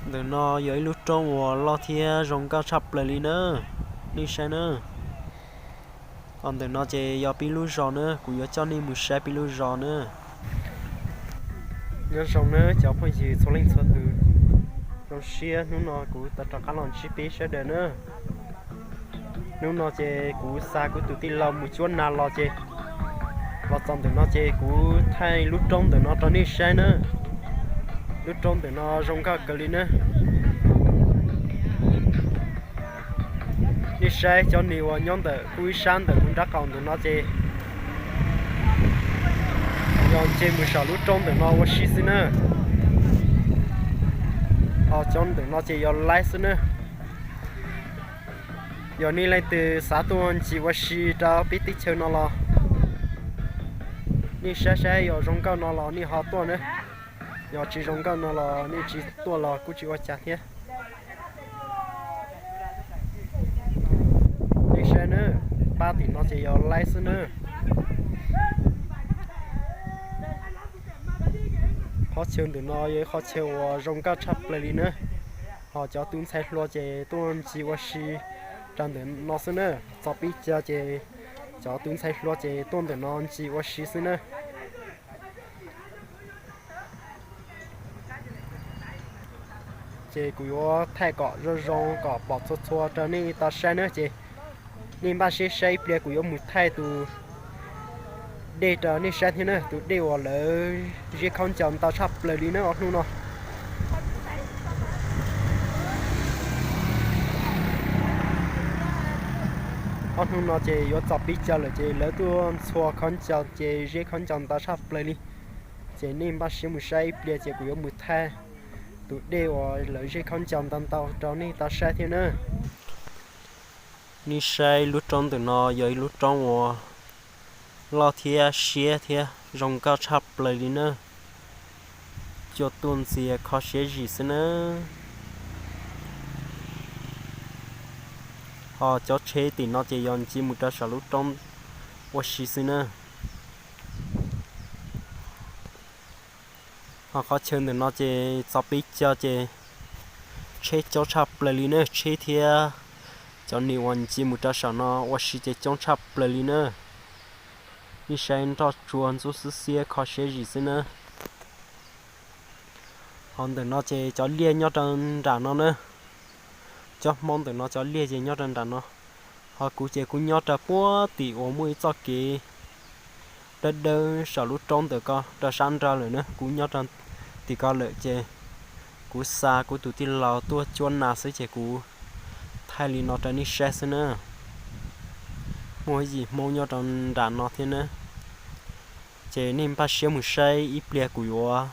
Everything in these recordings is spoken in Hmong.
Ntawm no yog ib lub roob uas loj thiab zoo nkauj tshaj plaws li na, nej saib na. Ho ntawm no ces yog peb lub zos na, kuv yuav coj nej mus saib peb lub zos na. Nyob zoo na cov phooj ywg txhua leej txhua tus, zoo siab hnub no kuv tau rov qab los ntsib peb sawv daws na. Hnub no ces kuv xa kuv tus tij laug mus cuab nas los ces los txog ntawm no ces kuv thaij lub roob ntawm no rau nej saib na. Lub roob ntawm no zoo nkauj kawg li na. Nej saib cov neeg uas nyob ntawm kuv ib sab ntawm kuv nraub qaum ntawm no ces yog nce mus saum lub roob ntawm no ua si xwb na. Ho cov ntawm no ces yog laib xwb na. Yog nej leej twg xav tuaj ncig ua si rau peb teb chaws no los nej saib saib yog zoo nkauj no los nej ho tuaj na. Yog tsis zoo nkauj no los nej tsis tuaj los kuj tsis ua cas thiab. Nej saib na, pab tim no ces yog laib xwb na. Qhov chaw ntawm no yog ib qhov chaw uas zoo nkauj tshaj plaws li na. Ho cov tub ntxhais hluas ces tuaj ncig ua si rau ntawm no xwb na. Txog peb caug ces cov tub ntxhais hluas ces tuaj ntawm no ncig ua si xwb na. Ces kuv yuav thaij kom zoo zoo kom pom txhua txhua rau nej tau saib na ces nej npaj siab saib ib pliag kuv yuav mus thaij tus dej rau nej saib thiab na, tus dej uas lawv zeb khaub ncaws ntau tshaj plaws li na ob hnub no. Ob hnub no ces yuav txog peb caug lawm ces lawv tuaj ntxhua khaub ncaws ces zeb khaub ncaws ntau tshaj plaws li. Ces nej npaj siab mus saib ib pliag ces kuv yuav mus thaij tus dej uas lawv zeb khaub ncaws ntau ntau rau nej tau saib thiab na. Nej saib lub roob ntawm no yog ib lub roob uas loj thiab siab thiab zoo nkauj tshaj plaws li na. Cua tuaj ntxias kho siab zim xwb na. Ho cov tsheb tim no ces yog nce mus rau saum lub roob ua si xwb na. Ho qhov chaw ntawm no ces txog peb caug ces tsheb coob tshaj plaws li na, tsheb thiab cov neeg uas nce mus rau saum no ua si ces coob tshaj plaws li na. Nej saib nroj tsua ntxub xwb xiab kho siab zim xwb na. Ho ntawm no ces cov liaj nyob rau nram no na. Cov Hmoob ntawm no cov liaj ces nyob rau nram no. Ho kuv ces kuv nyob rau puag tim uas muaj ib txoj kev dawb dawb saum lub roob ntawm ko rau sab nrad lawm na. Kuv nyob rau tim ko lawm ces kuv xa kuv tus tij laug tuaj cuab nas xwb ces kuv thaij li no rau nej saib xwb na. Muaj yim Hmoob nyob rau nram no thiab na. Ces nej npaj siab mus saib ib pliag kuv yuav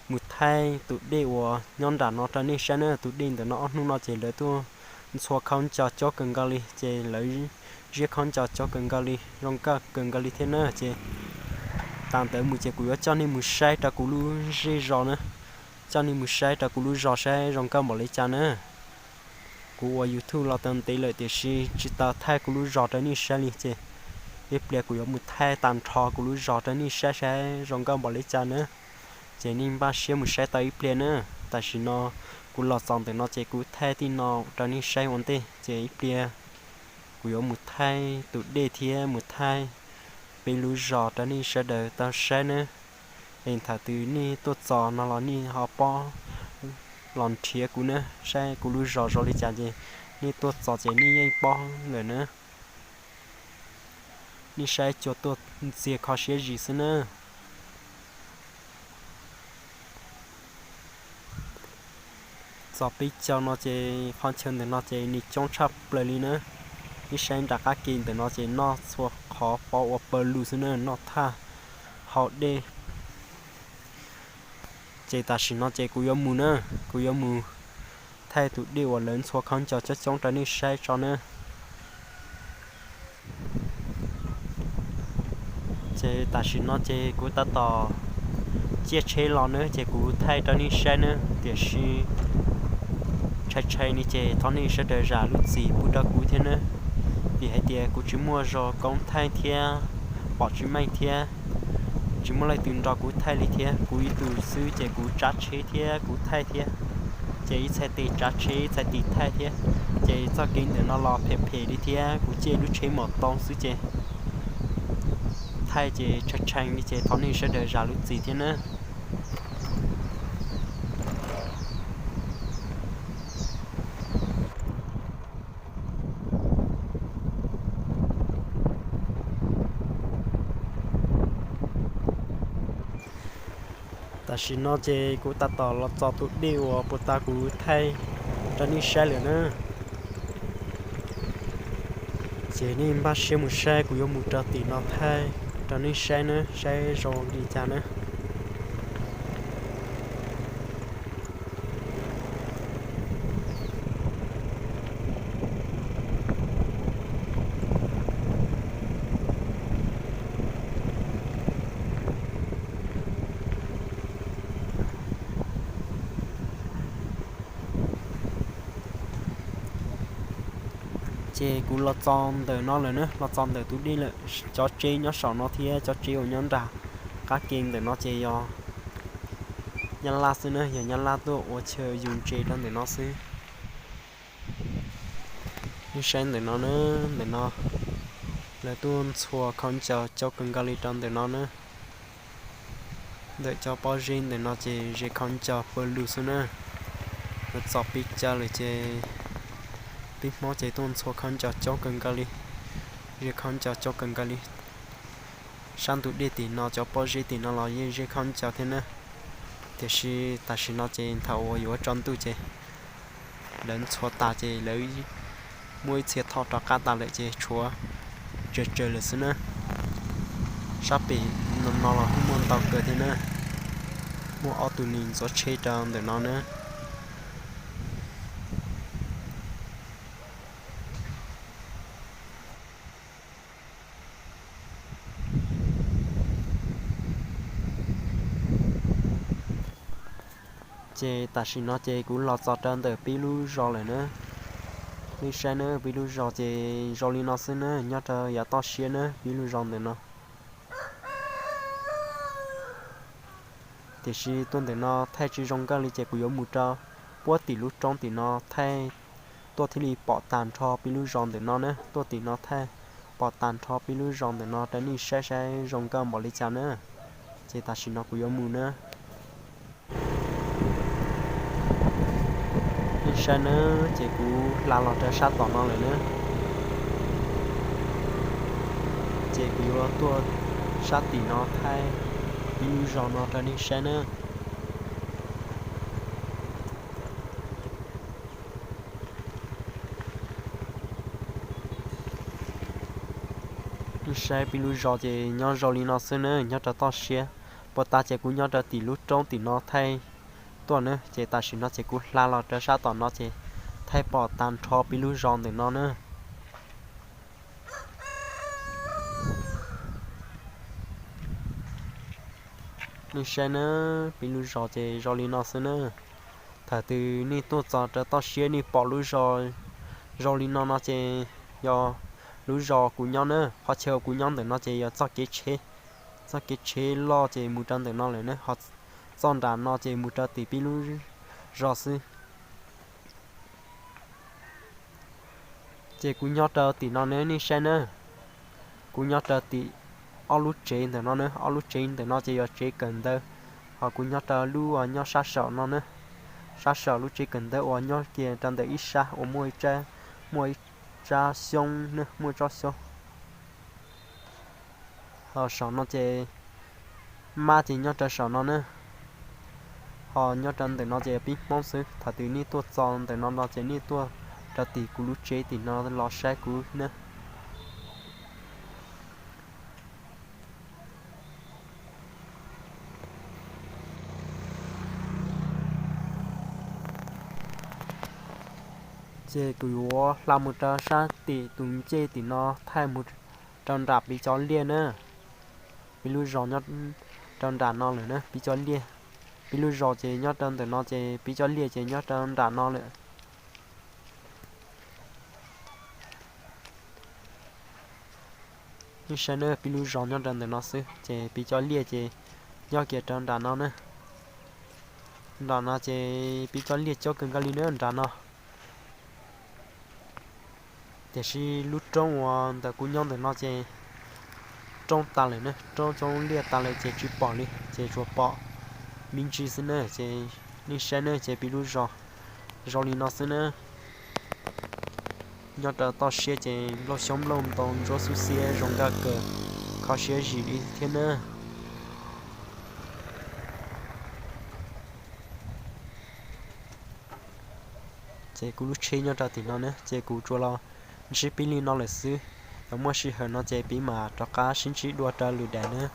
mus thaij tus dej uas nyob nram no rau nej saib na. Tus dej ntawm no ob hnub no ces lawv tuaj ntxhua khaub ncaws coob kawg nkaus li ces lawv ziab khaub ncaws coob kawg nkaus li zoo nkauj kawg nkaus li thiab na. Ces tas ntawd mus ces kuv yuav coj nej mus saib rau kuv lub zej zos na. Coj nej mus saib rau kuv lub zos saib zoo nkauj npaum li cas na. Kuv ua YouTube los tau ntev lawm tiam sis tsis tau thaij kuv lub zos rau nej saib li ces ib pliag kuv yuav mus thaij tag nrho kuv lub zos rau nej saib saib zoo nkauj npaum li cas na. Ces nej npaj siab mus saib tau ib pliag na. Tam sim no kuv los txog ntawm no ces kuv thaij tej no rau nej saib ua ntej ces ib pliag kuv yuav mus thaij tus dej thiab mus thaij peb lub zos rau nej sawv daws tau saib na. Es thaum twg nej tuaj txog no los nej ho paub los nrhiav kuv na, saib kuv lub zos zoo li cas ces nej tuaj txog ces nej yeej paub lawm na. Nej saib cua tuaj ntxias kho siab zim xwb na. Txog peb caug no ces qhov chaw ntawm no ces nws coob tshaj plaws li na. Nej saib nram qab ke ntawm no ces noj txhua qhov pov ua pawg lug xwb na, noj thaj hau dej. Ces tam sim no ces kuv yuav mus na, kuv yuav mus thaij tus dej uas lawv ntxhua khaub ncaws coob coob rau nej saib tso na. Ces tam sim no ces kuv tab tom ciaj tsheb los na ces kuv thaij rau nej saib na, tiam sis tshai tshai ni ces thov nej sawv daws zam lub txim pub rau kuv thiab na. Vim hais tias kuv tsis muaj zog koob thaij thiab pom tsis meej thiab, tsis muaj leej twg nrog kuv thaij li thiab, kuv ib tug xwb ces kuv tsab tsheb thiab kuv thaij thiab. ces ib txhais tes tsav tsheb ib txhais tes thaij thiab. Ces txoj kev ntawm no los phem phem li thiab kuv caij lub tsheb mom tau xwb ces thaij ces tshee tshee li ces thov nej sawv daws zam lub txim thiab na. Tam sim no ces kuv tab tom los txog tus dej uas puag ta kuv thaij rau nej saib lawm na. Ces nej npaj siab mus saib, kuv yuav mus rau tim no thaij rau nej saib na, saib zoo li cas na. Ces kuv los txog ntawm no lawm na, los txog ntawm tus dej lawm. Cov tsev nyob saum no thiab cov tsev uas nyob nram qab ke ntawm no ces yog Nyab Laj xwb na, yog Nyab Laj tuaj ua chaw yus ntses rau ntawm no xwb. Nej saib ntawm no na, ntawm no lawv tuaj ntxhua khaub ncaws coob kawg nkaus li rau ntawm no na. Ntawm cov pob zeb ntawm no ces ze khaub ncaws pawg lug xwb na. Yuav txog pib cav lawm ces peb Hmoob ces tuaj ntxhua khaub ncaws coob kawg nkaus li, ze khaub ncaws coob kawg nkaus li. Sab ntug dej tim no cov pob zeb tim no los yeej ze khaub ncaws thiab na. Tiam sis tam sim no ces thaum uas yuav tsaus ntuj ces lawv ntxhua tas ces lawv muab ib txhia thoj rov qab tas lawm ces tshuav tsawg tsawg lawm xwb na. Sab pem no los kuj muaj ntau kawg thiab na. Muaj ob tug neeg ntxuav tsheb rau ntawm no na. Ces tam sim no ces kuv los txog rau ntawm peb lub zos lawm na. Nej saib na, peb lub zos ces zoo li no xwb na, nyob rau yav toj siab na, peb lub zos ntawm no. Tiam sis tuaj ntawm no thaij tsis zoo nkauj li ces kuv yuav mus rau puag tim lub roob tim no thaij, tuaj thiaj li pom tag nrho peb lub zos ntawm no na. Tuaj tim no thaij pom tag nrho peb lub zos ntawm no rau nej saib saib zoo nkauj npaum li cas na. Ces tam sim no kuv yuav mus na. Nej saib na, ces kuv hla los rau sab tom no lawm na. Ces kuv yuav tuaj sab tim no thaij peb lub zos no rau nej saib na. Nej saib peb lub zos ces nyob zoo li no xwb na, nyob rau toj siab. Puag ta ces kuv nyob rau tim lub roob tim no thaij tuaj na, ces tam sim no ces kuv hla los rau sab tom no ces thaij pom tag nrho peb lub zos ntawm no na. Nej saib na, peb lub zos ces zoo li no xwb na. Thaum twg nej tuaj txog rau toj siab nej pom lub zos zoo li no no ces yog lub zos kuv nyob na. Qhov chaw kuv nyob ntawm no ces yog txoj kev tsheb, txoj kev tsheb loj ces mus rau ntawm no lawm na, ho txoj nram no ces mus rau tim peb lub zos xwb. Ces kuv nyob rau tim no na, nej saib na. Kuv nyob rau tim ob lub tsev ntawm no na, ob lub tsev ntawm no ces yog tsev kawm ntawv, ho kuv nyob rau lub uas nyob sab saum no na. Sab saum lub tsev kawm ntawv uas nyob kiag rau ntawm ib sab uas muaj ib, muaj ib tsab xyoob na, muaj ib tsob xyoob. Ho saum no ces mab ces nyob rau saum no na. Ho nyob rau ntawm no ces peb Hmoob xwb, thaum twg nej tuaj txog ntawm no no ces nej tuaj rau tim kuv lub tsev tim no los saib kuv na. Ces kuv yuav hla mus rau sab tim tus ncej tim no thaij mus rau nram peb cov liaj na. Peb lub zos nyob rau nram no lawm na, peb cov liaj. Peb lub zos ces nyob rau ntawm no ces peb cov liaj ces nyob rau nram no lawm. Nej saib na, peb lub zos nyob rau ntawm no xwb ces peb cov liaj ces nyob kiag rau nram no na. Nram no ces pib txoj liaj coob kawg nkaus li na nram no. Tiam sis lub roob uas ntawm kuv nyob ntawm no ces roob tas lawm na, roob coob liaj tas lawm ces tsis pom li, ces tsuas pom me ntsis xwb na. Ces nej saib na, ces pib lub zos zoo li no xwb na. Nyob rau toj siab ces nplooj xyoob nplooj ntoo ntsuab xub xiab zoo nkauj kawg, kho siab zim li thiab na. Ces kuv lub tsheb nyob rau tim no na, ces kuv tsuas los ntsib peb li no lawm xwb. Yog muaj sij hawm no ces peb mam rov qab sib ntsib dua rau lwm daim na.